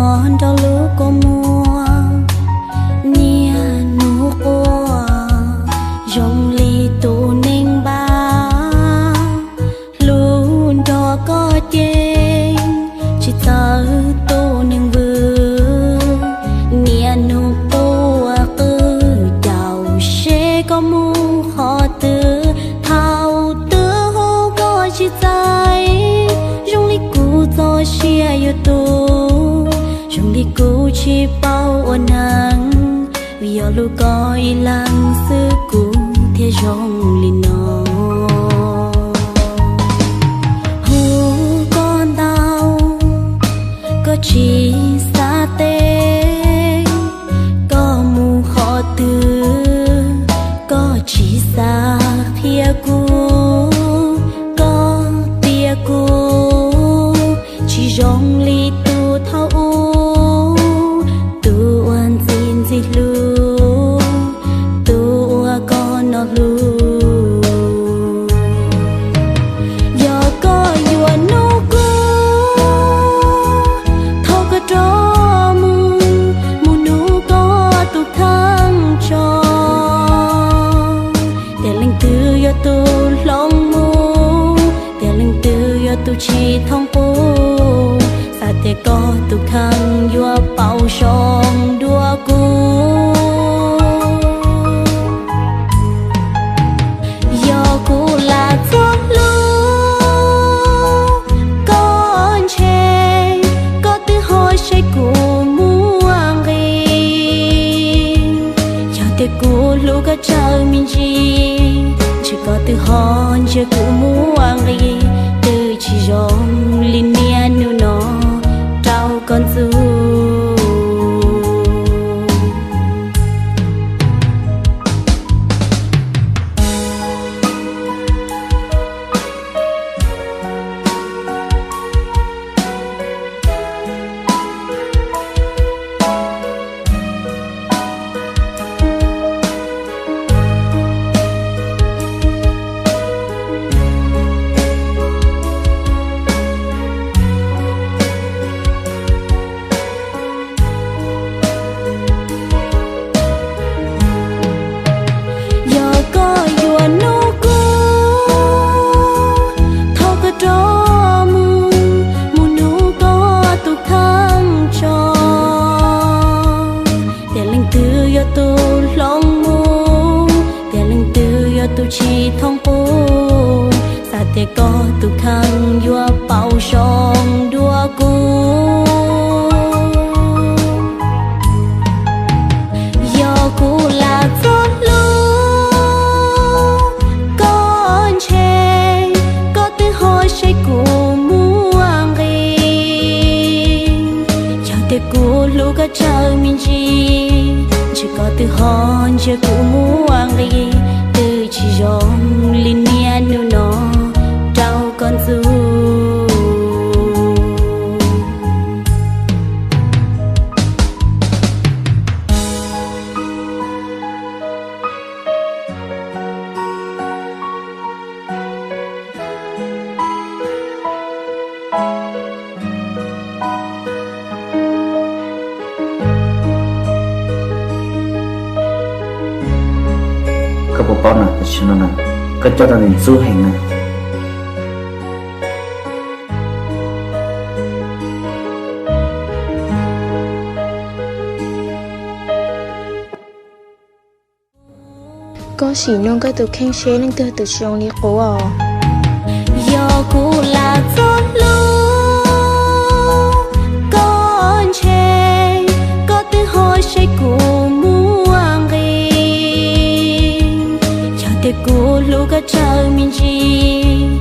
Nrog lub kua muag niaj hnub quaj zoo li tus neeg npab, hlub nrog koj ces tsis txawj tus neeg vwm. Niaj hnub quaj qw caum seb koj mus qhov twg, thaum twg hu koj tsis txais, zoo li kuv txoj sia yuav tu, zoo li kuv tsis paub ua neeg, vim yog hlub koj ib leeg xwb kuv thiaj zoo li no. Hu koj ntau, koj tsis xav teb, koj mus qhov twg, koj tsis xav qhia kuv, koj tias kuv tsis zoo li tus thaum ub, tus uas ntxim ntxim hlub, tus uas koj hnov hlub. Yog koj yuav nug kuv, thov koj rov mus, mus nug koj tus kheej tso, tias leej twg yog tus hloov mus, tias leej twg yog tus tsis thooj qub, xav tias koj tus kheej yuav pauv zoo dua kuv. Yog kuv lam txog hlub koj ntshe koj twb ho saib kuv muaj nqis. Yog tias kuv hlub koj tsawg me ntsis, ntshe koj twb ho ntsia kuv muaj nqis, twb tsis zoo li niaj hnub no rau koj ntxub. Yog koj yuav nug kuv, thov koj rov mus, mus nug koj tus kheej tso, tias leej twg yog tus hloov mus, tias leej twg yog tus tsis thooj qub, xav tias koj tus kheej yuav pauv zoo dua kuv. Yog kuv lam txog hlub koj ntshe koj twb ho saib kuv muaj nqis. Yog tias kuv hlub koj tsawg me ntsis, ntshe koj twb ho ntsia kuv muaj nqis, twb tsis zoo li niaj hnub no rau koj ntxub. Koj puas paub na, tam sim no na, koj coj tau ntxub heev na. Koj sim nug koj tus kheej seb leej twg tus zoo li kuv os. Yog kuv lam txog hlub koj ntshe koj twb ho saib kuv muaj nqis. Yog tias kuv hlub koj tsawg me ntsis,